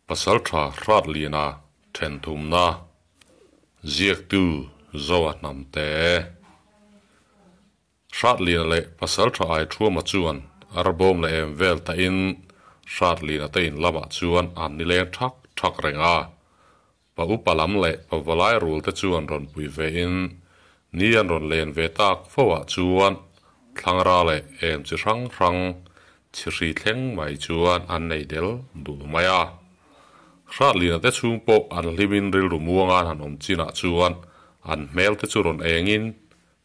Pasaltha Hratliana then thumna ziaktu Zoa Hnamte. Hratliana leh Pasaltha Aithuama chuan arbawm leh em vel ta in Hratliana te in lamah chuan an nileng thak thak reng a. Pa upa lam leh pa valai rul te chuan rawn pui ve in ni an rawn len ve tak fo ah chuan thlangra leh em chi hrang hrang chhi hri thleng mai chuan an nei del dul mai a. Hratliana te chhung pawh an hlimin rilru muanga an han awm chinah chuan an hmel te chu rawn engin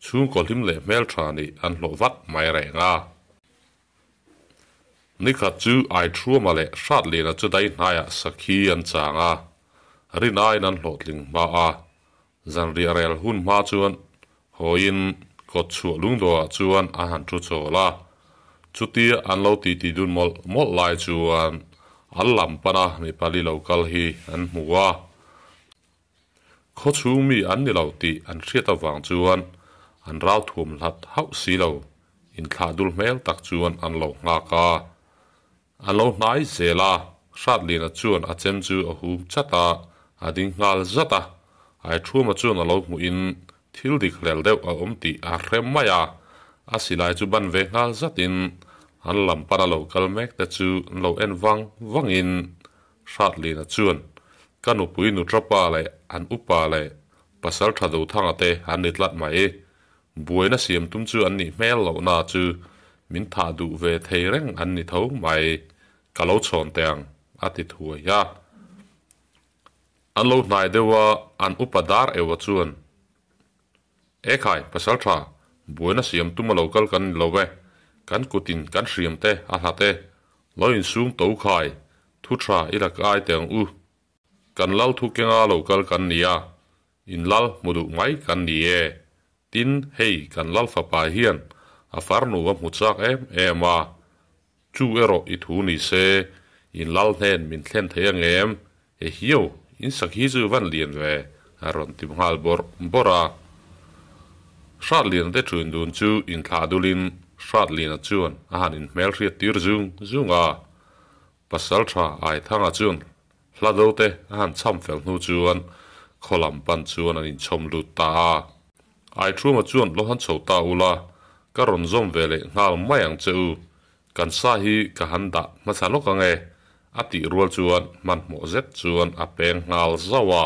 chhungkaw hlim leh hmel tha nih an hlawh vat mai reng a. Nikhat chu Aithuama leh Hratliana chu dai hnaiah sakhi an chang a, rin aiin an hlawhtling hma a. Zanriah rel hun hma chuan hawiin kawtchhuah lungdawhah chuan an han thu chawl a. Chutia an lo titi dun mawlh mawlh lai chuan an lam pana mi pali lo kal hi an hmu a. Khaw chhung mi an ni lo tih an hriat avang chuan an ral thuam hlat hauh si lo, inthlah dul hmel tak chuan an lo nghak a. An lo hnai zel a, Hratliana chuan a chem chu a hum chat a, a ding nghal zat a. Aithuama chuan a lo hmuhin thil dik hlel deuh a awm tih a hre mai a, a silai chu ban ve nghal zatin an lam pana lo kal mek te chu an lo en vang vangin Hratliana chuan ka nupui Nutrapa leh an upa leh pasal tha Dothanga te an ni tlat mai. Buaina siam tum chu an nih hmel lohna chu min thah duh ve thei reng an ni tho mai, ka lo chhawn teh ang, a ti thuai a. An lo hnai deuh a, an upa dar eua chuan, E khai, pasal tha, buaina siam tum a lo kal kan ni lo ve, kan kutin kan hriam te a hlat e, lo insum to khai, thu tha i la kai teh ang u. Kan lal thu kenga lo kal kan ni a, In lal hmu duh mai kan ni e. Tin, hei kan lal fapa hian a farnu a hmu chak em em a, chu erawh i thu ni se, in lal hnen min thlen thei ang em? E hiau, in sakhi chu van lian ve, a rawn ti nghal bawrh bawrh a. Hratliana te ṭhin dun chu inthlah dulin Hratliana chuan a han inhmelhriat tir zung zung a. Pasalṭha Aithanga chuan hla do te a han cham fel hnu chuan khaw lam pan chuan an inchhawm lut ta a. Aithuma chuan lo han chho ta ula, ka rawn zawm ve leh nghal mai ang che u, kan sa hi ka han dah hmasa lawk ang e, a tih rual chuan hmanhmawh zet chuan a peng nghal zauh a.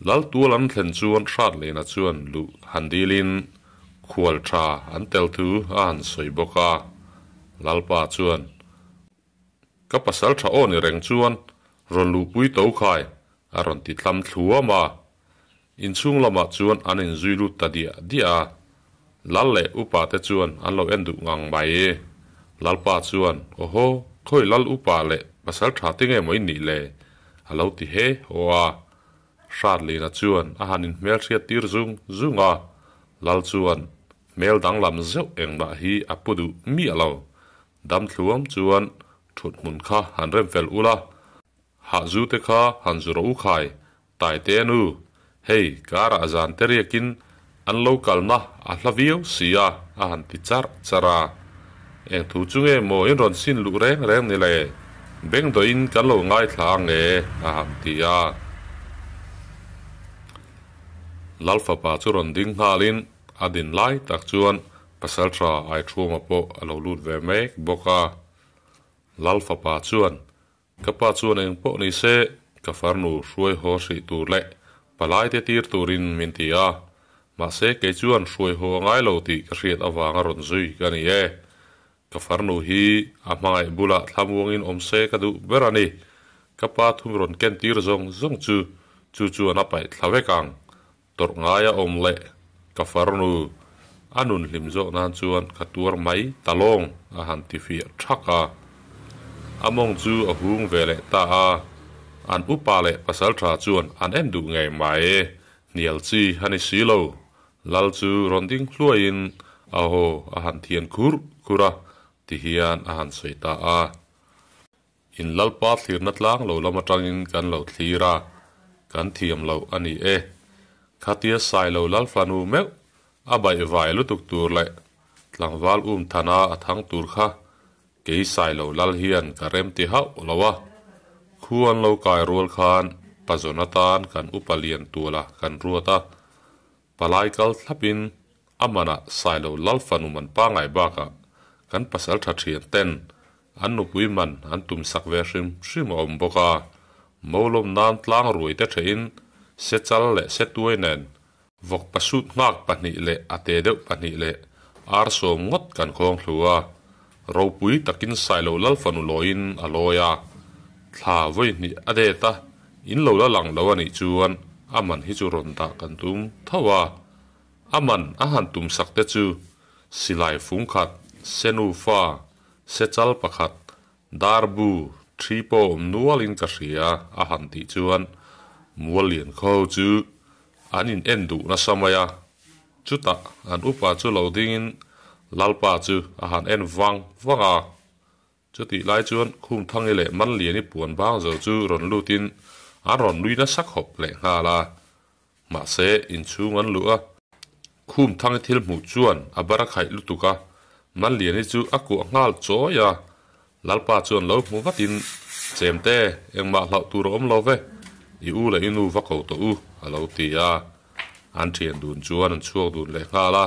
Laltual an thlen chuan Hratliana chuan luh han dilin khual tha an tel thu a han sawi bawk a. Lalpa chuan, Ka pasal tha aw ni reng chuan rawn luhpui to khai a rawn ti tlam thluam a. Inchhung lamah chuan an inzui lut ta diah diah a. Lal leh upa te chuan an lo en duh ngang mai. Lalpa chuan, Awhaw, khawi lal upa leh pasal tha te nge maw i nih le? a lo ti he haw a. Hratlina chuan a han inhmelhriat tir zung zung a. Lal chuan, Hmel danglam zeuh engmah hi a pu duh miah lo. Dam thluam chuan thut hmun kha han rem fel ula, hahzu te kha han zu rawh u khai, Taite nu, hei karah zan te riakin an lo kalna a hla viau si a, a han ti charh charh a. Eng thu chu nge maw in rawn sin luh reng reng ni le? Beng dawhin kan lo ngaithla ang e, a han ti a. Lal fapa chu rawn ding nghalin a din lai tak chuan Pasalṭha Aithuama pawh a lo lut ve mek bawk a. Lal fapa chuan Ka pa chuan eng pawh ni se, ka farnu hruai haw hrih tur leh palai te tir turin min ti a. Mahse, kei chuan hruai haw a ngai lo tih ka hriat avanga rawn zui ka ni e. Ka farnu hi a hmangaih bulah thlamuangin awm se ka duh ber a ni. Ka pa thum rawn ken tir zawng zawng chu, chu chuan a paih thla vek ang. Tawrh ngaia awm leh ka farnu a nun hlim zawh nan chuan ka tuar mai ta lawng a han ti fiah thak a. A mawng chu a hung ve leh ta a, an upa leh pasal tha chuan an en duh ngei mai. Hnial chi a ni si lo, lal chu rawn ding hluaiin a haw a han thian khur khur a ti hian a han sawi ta a. In Lalpa thlirna tlang lo lam atangin kan lo thlir a, kan thiam loh a ni e. Khatia Sailo Lalfanu meuh a baihvai lutuk tur leh tlangval um thana a thang tur kha kei Sailo Lal hian ka rem ti hauh lo a. Khu an lo kai rual khan Pazawn atan kan upa lian tuala kan ruat a, palai kal thlapin a manah Sailo Lal fanu man pangai bakah kan pasal tha thian ten an nupui man an tum sak ve hrim hrim a awm bawk a, Molawm nan tlang ruai te thehin Sechal leh Setuai nen Vawk pasut nghak pahnih leh a te deuh pahnih leh ar sawm ngawt kan khawng thlu a, ropui takin Sailo Lal fanu lawiin a lawi a, thla vawi hnih a det a, in lo la lang lo a nih chuan a man hi chu rawn dah kan tum tho a, a man a han tum sak te chu silai fung khat, senu fa, sechal pakhat, darbu, thi pawh awm nualin ka hria a han tih chuan Muallian khaw chu An in en duh nasa mai a, chutah an upa chu lo dingin Lalpa chu a han en vang vang a. Chutih lai chuan Khumthangi leh Manliani puan bang zo chu rawn lutin an rawn nui nasa khawp leh nghal a. Mahse, inchhung an luh a, Khumthangi thil hmuh chuan a bar a khaih lutuk a, Manliani chu a kuah nghal chawi a, Lalpa chuan lo hmu vatin, Chemte, engmah hlauh tur a awm lo ve, i u leh i nu va ko tawh u, a lo ti a. An thian dun chuan an chhuak dun leh nghal a.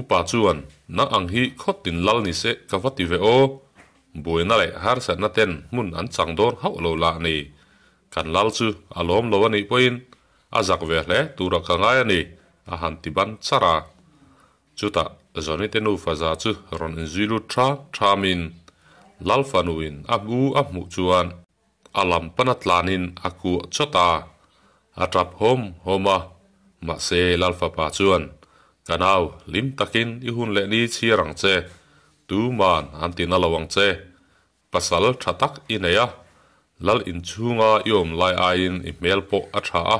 Upa chuan, Nang ang hi khawtin lal ni se ka va ti ve aw, buaina leh harsatna ten hmun an chang dawn hauh lo lah ni. Kan lal chu a lawm lo a nih pawhin a zak ve hle turah ka ngai a ni, a han ti ban char a. Chutah Johnny-te nufa za chu rawn inzui lut ṭham ṭhamin Lal fanuin a u a hmuh chuan a lam pana tlanin a kuah chawt a, a ṭap hawm hawm a. Mahse Lal fapa chuan, Ka nau, hlim takin i hun leh ni chhiar ang che, tuman an ti na lo ang che. Pasal ṭha tak i nei a, Lal inchhunga i awm lai aiin i hmel pawh a ṭha a,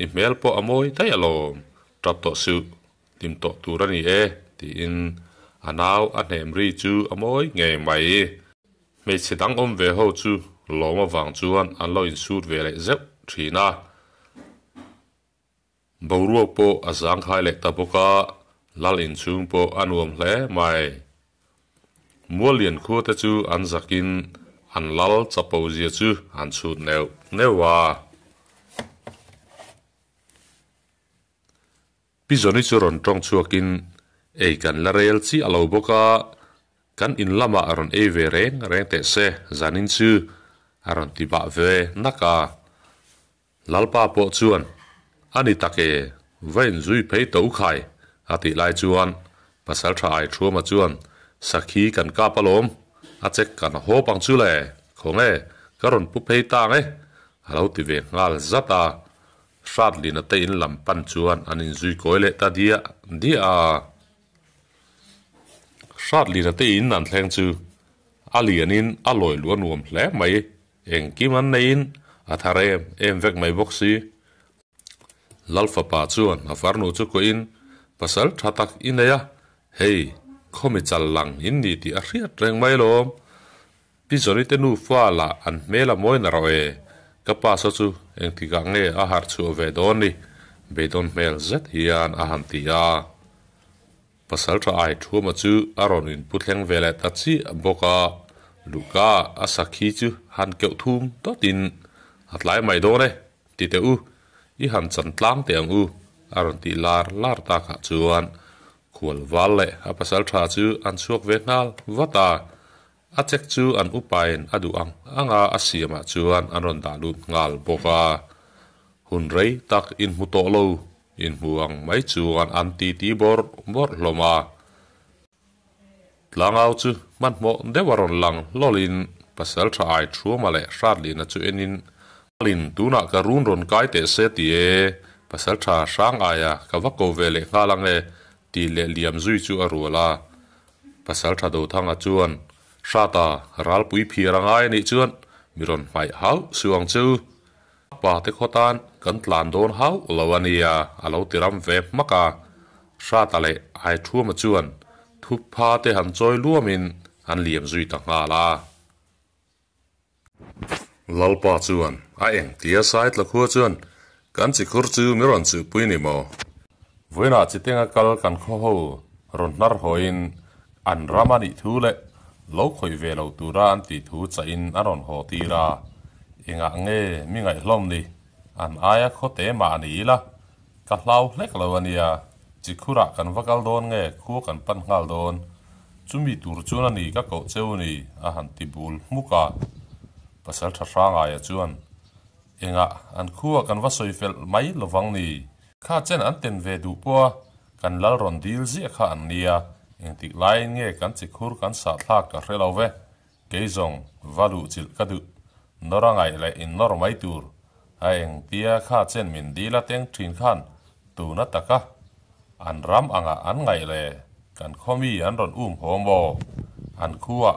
i hmel pawh a mawi daih alawm, ṭap tawh suh, hlim tawh tur a ni e, tiin a nau a hnem ri chu a mawi ngei mai. Hmeichhe dang awm ve ho chu lawm avang chuan an lo insut ve leh zeuh ṭhin a. Boruak pawh a zangkhai leh ta bawk a, lal inchhung pawh a nuam hle mai. Muallian khua te chu an zakin an lal chapo zia chu an chhut neuh neuh a. Pi Johnny chu rawn tawng chhuakin ei kan la rel chiah lo bawk a, kan in lamah a rawn ei ve reng reng teh se zanin chu a rawn ti bah ve nak a. Lalpa pawh chuan, A ni tak e, va inzui phei tawh u khai, a tih lai chuan Pasalṭha Aithuama chuan, Sakhi kan kap alawm, a chek kan hawp ang chu le, khawnge, ka rawn pu phei tang e, a lo ti ve nghal zat a. Hratlina te in lam pan chuan an inzui kawi leh ta diah diah a. Hratlina te in an thleng chu a lianin a lawi luh a nuam hle mai. Engkim an neiin a thar em em vek mai bawk si. Lal fapa chuan a farnu chu kuahin pasal tha tak i nei a, hei khawmi chal lang in ni tih a hriat reng mai lawm. Pi Johnny te nufa lah an hmel a mawi na rawh e, ka pa saw chu engtikah nge a harh chhuah ve dawn ni, beidawn hmel zet hian a han ti a. Pasal tha ai Thuama chu a rawn inpu thleng ve leh ta chiah bawk a, Luhka a sakhi chu han keuh thum dawtin, A tlai mai dawn e, ti teh u, i han chan tlang teh ang u, a rawn tih lar lar takah chuan khual val leh a pasal tha chu an chhuak ve nghal vat a, a chek chu an upain a duh ang anga a siamah chuan an rawn dah lut nghal bawk a. Hun rei tak inhmu tawh lo, inhmu ang mai chuan an titi bawrh bawrh hlawm a. Tlangau chu hmanhmawh deuh a rawn lang hlawlin pasal tha ai Thuama leh Hratlina chu enin, Alin tunah ka run rawn kai teh se ti e, pasal tha hrang aia ka va ko ve leh nghal ang e, tih leh liam zui chu a rual a. Pasal tha Dothanga chuan, Hrata, ralpui phiar a ngai a nih chuan mi rawn hmaih hauh suh ang che u. Pa te khaw tan kan tlan dawn hauh lo a nia, a lo ti ram ve hmak a. Hrata leh Aithuama chuan thupha te han chawi luamin an liam zui ta nghal a. Lalpa chuan a eng tia Saitla khua chuan kan chikhur chu mi rawn chuhpui ni maw? Vawiinah chitenga kal kan khaw ho rawn hnar hawiin an ram a nih thu leh lo khawih ve lo tura an tih thu chahin an rawn haw tir a. Engah nge mi ngaih hlawm ni? An aia khawte mah ni ila, ka hlau hlek lo a nia. Chikhurah kan va kal dawn nge khua kan pan nghal dawn? Chumi tur chuan a ni ka koh cheu ni, a han ti bul hmuk a. Pasaltha Hrangaia chuan, Engah an khua kan va sawi fel mai lovang ni? Kha chen an ten ve duh pawh a, kan lal rawn dil ziah kha an nia, engtik laiin nge kan chikhur kan sahthlak ka hre lo ve, kei zawng va luh chilh ka duh, nawr a ngaih leh innawr mai tur, a engtia kha chen min dil a teng thin khan tuna taka an ram angah an ngaih le kan khaw mi an rawn um haw maw? An khuah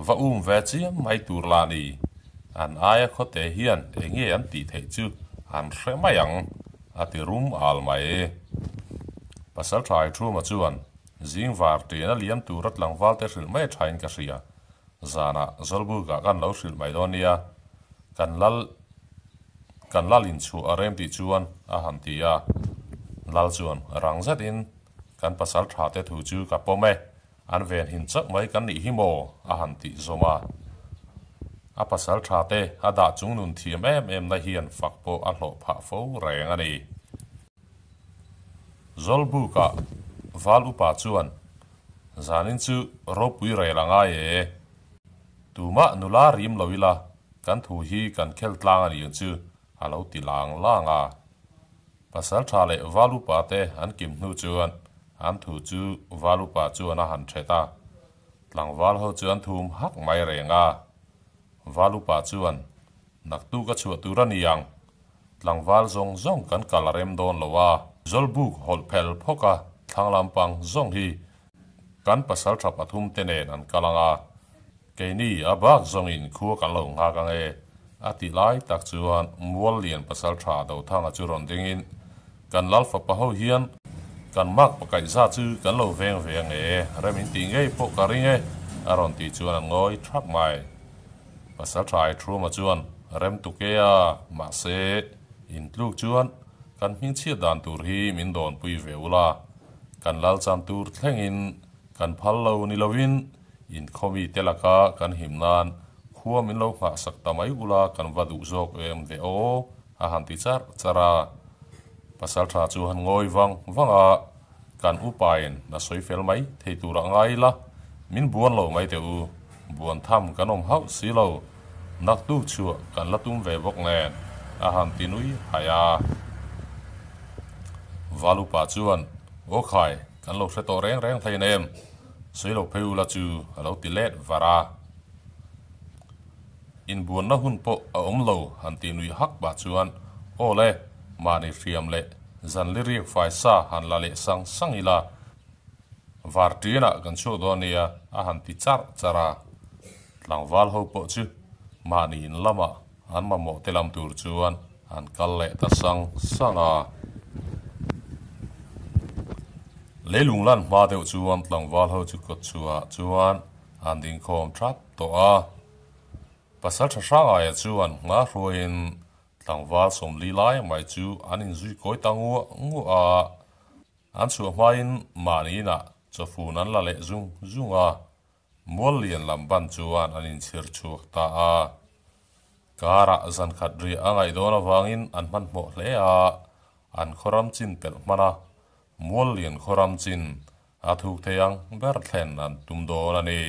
va um ve chiam mai tur lah ni. An aia khawte hian enge an tih theih chu an hre mai ang, a ti rum al mai. Pasal Thai Thuma chuan zing var ṭian a liam tura tlangval te hrilh mai thain ka hria. Zanah Zawlbukah kan lo hrilh mai dawn nia. Kan lal Kan lal inchhuah a rem tih chuan a han ti a. Lal chuan rang zetin kan pasal tha te thu chu ka pawm e, an ven hin chauh mai kan nih hi maw a han tih zawm a. A pasal tha te a dah chung nun thiam em em na hian fak pawh a hlawh phah fo reng a ni. Zawlbukah Val upa chuan zanin chu ropui rel a ngai e, tumah nula rim lo ila Kan thu hi kan khel tlang a nih chu a lo ti lang lang a. Pasal tha leh Val upa te an kim hnu chuan an thu chu Val upa chuan a han thet a. Tlangval ho chu an thum hak mai reng a. Val upa chuan, Naktuk a chhuah tur a ni ang. Tlangval zawng zawng kan kal a rem dawn lo a. Zawlbuk hawlh phel phawk a thlang lampang zawng hi kan pasal tha pathum te nen an kal ang a. Keini a bak zawngin khua kan lo nghak ang e, a ti lai tak chuan mual lian pasal tha Dothanga chu rawn dingin, Kan lal fapa ho hian kan mak pakaih za chu kan lo veng ve ang e, rem in tih ngei pawh ka ring e, a rawn tih chuan a ngawi thap mai. Pasal tha Aithruama chuan rem tuk e a, mahse, intluk chuan kan hmingchhiat dan tur hi min dawnpui ve ula, kan lal chan tur thlengin Kan phal lo ni lovin inkhawmi te laka kan him nan khua min lo nghahsak ta mai ula kan va duh zawk em ve aw a han ti charh charh a. Pasal tha chu han ngawi vang vang a, kan upain a sawi fel mai thei tur a ngai ila, min buan lo mai teh u, buan tham kan awm hauh si lo, naktuk chhuah kan la tum ve bawk nen a han ti nui haih a. Val upa chuan, Aw khai, Kan lo hre tawh reng reng hlein em? Sawi lo phei ula chu a lo ti let var a. Inbuanna hun pawh a awm lo han tih nuih hak pah chuan aw le, mahni hriam leh zan li riak fai sa han la leh sang sang ila, var ṭianah kan chhuak dawn nia a han ti charh charh a. Tlangval ho pawh chu mahni in lamah an mamawh te lam tur chuan an kal leh ta sang sang a. Leilung lan hma deuh chuan tlangval ho chu kawt chhuah chuan an dingkhawm thap tawh a. Pasal tha Hrangaia chuan hma hruaiin tlangval 40 lai mai chu an inzui kawi ta nguah nguah a. An chhuah hmain mahni inah chawfun an la leh zung zung a. Mual lian lam ban chuan an inchhir chhuak ta a. Karah zan khat riah a ngaih dawn avangin an hmanhmawh hle a, an khawram chin pelh hman a, mual lian khawram chin a thuk thei ang ber thlen an tum dawn a ni.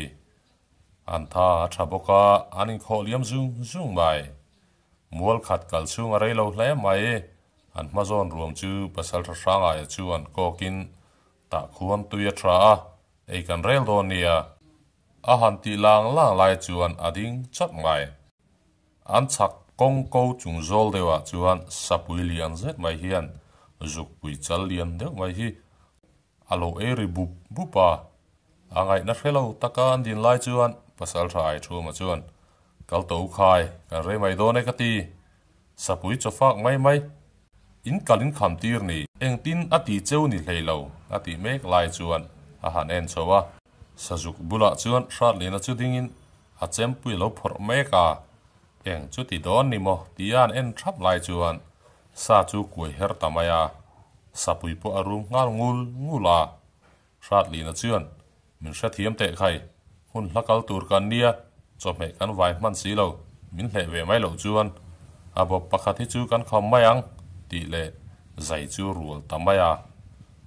An tha a tha bawk a, an inkhawh liam zung zung mai. Mual khat kal chhung a rei lo hle mai. An hmazawn ruam chu Pasaltha Hrangaia chuan kawkin Tah khuan tui a tha a, ei kan rel dawn nia. A han tih lang lang lai chuan a ding chawt mai. An chhak kawng ko chung zawl deuhah chuan sapui lian zet mai hian zukpui chal lian deuh mai hi a lo ei ri bup bup a. A ngaihna hre lo taka an din lai chuan Pasaltha Aithuma chuan, Kal to u khai, kan rei mai dawn e ka ti. Sapui chawfak mai mai. In kal in kham tir ni. Engtin a ti cheu ni hlei lo a tih mek lai chuan a han en chho a. Sazuk bulah chuan Hratlina chu dingin a chempui a lo phawrh mek a. Eng chu ti dawn ni maw tia an en thap lai chuan sa chu kuai her ta mai a. Sapui pawh a rum nghal ngul ngul a. Hratlina chuan min hrethiam teh khai, hun hla kal tur kan nia, chawhmeh kan vai hman si lo, min hleh ve mai loh chuan a bawp pakhat hi chu kan kham mai ang tih leh zai chu rual ta mai a.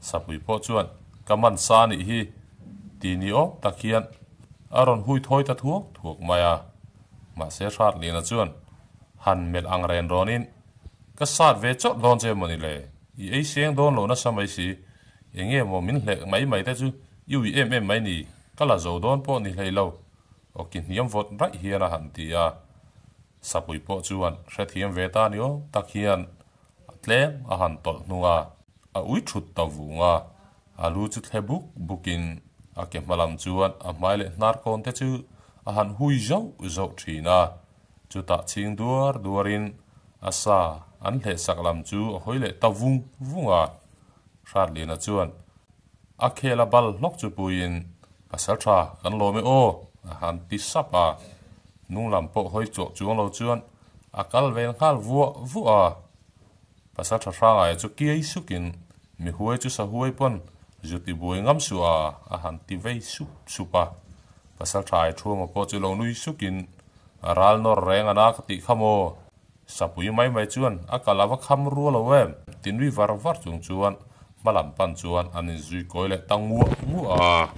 Sapui pawh chuan ka man sa nih hi ti ni awm tak hian a rawn hui thawi ta thuak thuak mai a. Mahse Hratliana chuan han melh ang ren rawnin ka sat ve chawrh dawn che mawni le, i ei seng dawn lo nasa mai si, enge maw min hleh mai mai te chu i ui em em mai ni, ka la zo dawn pawh ni hlei lo, aw ki hniam vawt raih hian a han ti a. Sapui pawh chuan hrethiam ve ta ni awm tak hian a tlem a han tawlh hnung a, a ui thut ta vung a, a lu chu thle buk bukin a ke hma lam chuan a hmai leh hnar kawn te chu a han hui zauh zauh thin a, chutah chhing duar duarin a sa an hleh sak lam chu a hawi leh ta vung vung a. Hratliana chuan a khel a bal hlawk chu puiin, Pasal tha, kan lawm e aw, a han ti sap a. Hnung lam pawh hawi chuah chuang lo chuan a kal ve nghal vuah vuah a. Pasal tha Hrangaia chu kiai sukin, Mi huai chu sa huai pawn zu ti buai ngam suh a, a han ti vei sup sup a. Pasal tha Aithuama pawh chu lo nui sukin, A ral nawr reng a na ka tih kha maw? Sapui mai mai chuan a kal a va kham rual lo em? Ti nui var var chung chuan hma lam pan chuan an inzui kawi leh ta nguah nguah a.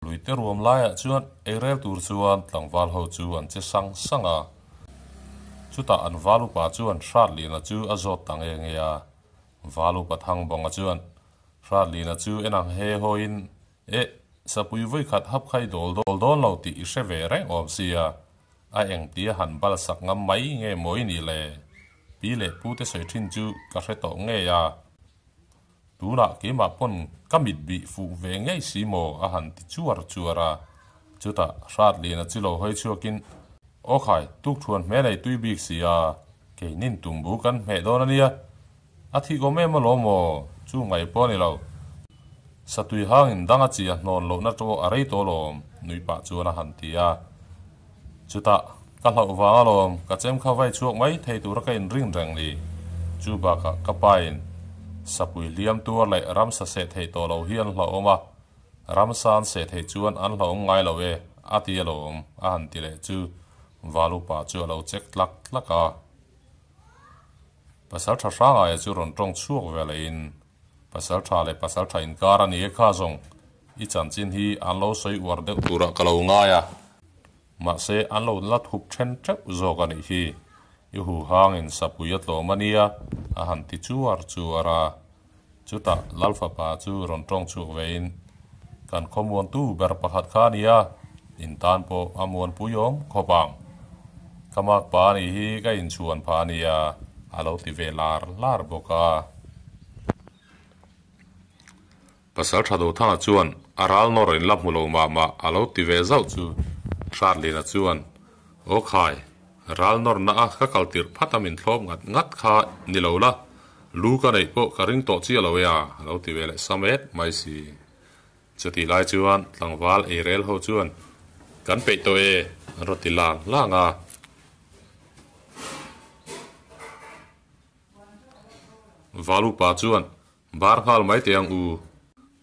Luite ruam laiah chuan eirel tur chuan tlangval ho chu an che sang sang a. Chutah an val upa chuan Hratliana chu a zawt ta nge nge a. Val upa Thangbawnga chuan Hratliana chu en ang he hawiin Eh, sapui vawikhat hap khai dawl dawl dawn lo tih i hre ve reng awm sia, a engtia han bal sak ngam mai nge maw i nih le? Pi leh pu te sawi thin chu ka hre tawh ngei a, tunah keimah pawn ka mit bih fuh ve ngei si maw a han ti chuar chuar a. Chutah Hratliana chu lo hawi chhuakin, Aw khai, tukthuan hmel ei tui bik si a, keinin tumbu kan hmeh dawn a nia, A thih awm em alawm aw, chu ngai pawh a ni lo. Satui hangin dang a chi a hnawn lohna tawh a rei tawh alawm, nui pah chuan a han ti a. Chutah, ka hlauh vang alawm, ka chem kha vai chhuak mai thei tura ka inring reng ni. Chu bakah ka pain sapui hliam tuar leh ramsa seh theih tawh lo hi an hlauhawm a, ramsa an seh theih chuan an hlauhawm ngai lo e, a ti alawm, a han ti leh chu Valupa chu a lo chek tlak tlak a. Pasal tha Hrangaia chu rawn tawng chhuak ve leh in, Pasal tha leh pasal tha inkar a ni e kha zawng, i chanchin hi an lo sawi uar deuh turah ka lo ngai a, mahse an lo la thup then teuh zawk a nih hi, i huhangin sapui a tlawm a nia, a han ti chuar chuar a. Chutah Lalfapa chu rawn tawng chhuak ve in, Kan khawmuantu ber pakhat kha a nia, in tan pawh a muanpui awm khawp ang. Ka makpa a nih hi ka inchhuan phah a nia, a lo ti ve lar lar bawk a. Pasal tha Dothanga chuan a ral nawr in la hmu lo mah mah a lo ti ve zauh chu Hratliana chuan, Aw khai, ral nawrna a ka kal tirh phat a min thlawp ngat ngat kha ni lo la, lu ka neih pawh ka ring tawh chiah lo e a, a lo ti ve leh sam et mai si. Chutih lai chuan tlangval eirel ho chuan kan peih tawh e an rawn ti lang lang a. Valupa chuan bar nghal mai teh ang u,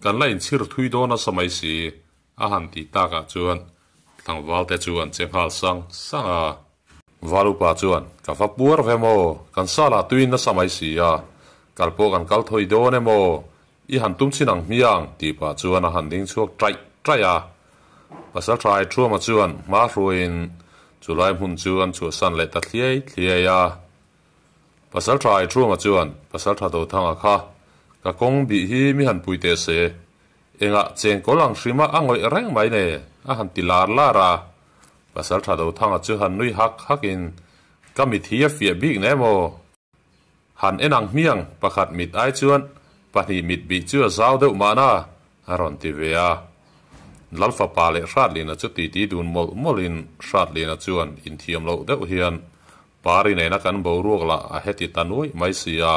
kan la inchhir thui dawn nasa mai si a han tih takah chuan tlangval te chu an che nghal sang sang a. Valupa chuan, Ka va puar ve maw? Kan salah tuin nasa mai si a, kal pawh kan kal thawi dawn em aw? I han tum chin ang hmiang, tih pah chuan a han ding chhuak taih taih a. Pasal tha Aithuama chuan hma hruaiin chulai hmun chu an chhuahsan leh ta thliai thliai a. Pasal tha Aithuama chuan Pasal tha Dothanga kha, Ka kawng bih hi mi han pui teh se, engah chengkawl ang hrima a ngawih reng mai ne, a han ti lar lar a. Pasal tha Dothanga chu han nui hak hakin, Ka mit hi a fiah bik ne maw? Han en ang hmiang, pakhat mit ai chuan pahnih mit bih chu a zau deuh mahna, a rawn ti ve a. Lalfapa leh Hratliana chu titi dun mawlh mawlhin Hratliana chuan inthiam loh deuh hian Pari nena kan boruak lah a heti ta nuaih mai si a,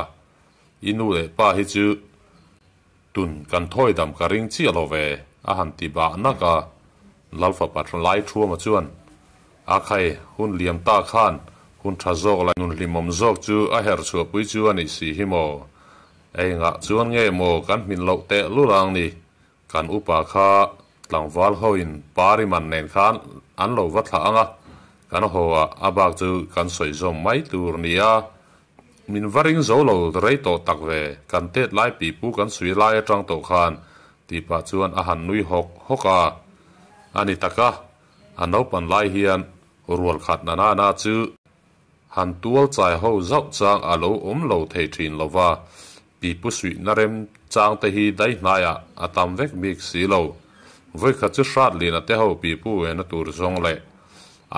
i nu leh pa hi chu tun kan thawi dam ka ring chiah lo ve, a han ti bah nak a. Lalfapa Laithuama chuan, A khai, hun liam ta khan hun tha zawk leh nun hlimawm zawk chu a herh chhuahpui chu a nih si hi maw? Engah chuan nge maw kan hmin loh teh lul ang ni? Kan upa kha tlangval hoin pari man nen khan an lo va thlah ang a. Kan haw a, a bak chu kan sawi zawm mai tur nia. Min va ring zo lo rei tawh tak ve, kan tet lai pipu kan sui lai atang tawh khan tih pah chuan a han nui hawk hawk a. A ni tak a, a naupan lai hian rual khat na nana chu han tual chai ho zauh chang a lo awm lo thei thin lo va, pipu suihna rem chang te hi dai hnaiah a tam vek bik si lo. Vawikhat chu Hratliana te ho pipu ena tur zawng leh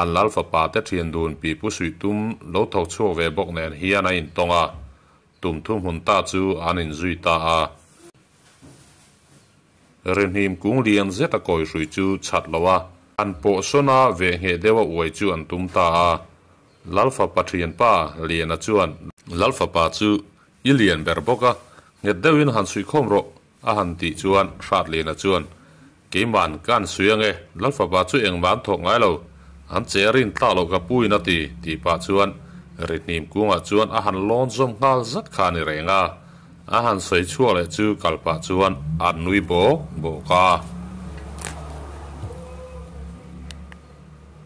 An lal fapa te thian dun pipu suih tum lo thawk chhuak ve bawk nen hian a intawng a, tum thu hmun ta chu an inzui ta a. Rinhnim kung lian zet a kawi hrui chu chhat lo a, an pawh sawn a veh ngheh deuh a uai chu an tum ta a. Lal fapa thianpa Liana chuan Lal fapa chu i lian ber bawk a, nghet deuhin han suihkhawm rawh A han tih chuan Hratliana chuan, Keiman ka an sui ange, Lalfapa chu engmah an thawk ngai lo, an che a rin tlak loh ka pu in a ti, tih pah chuan Rihnim kungah chuan a han lawn zawm nghal zat kha a ni reng a. A han sawi chhuak leh chu kal pah chuan a nui bawk bawk a.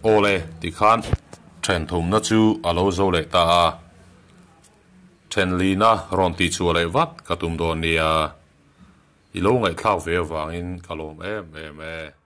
Awle, tikhan then thumna chu a lo zo leh ta a. Thenlina rawn tih chhuah leh vat ka tum dawn nia. I lo ngaihthlak ve avangin ka lawm em em e.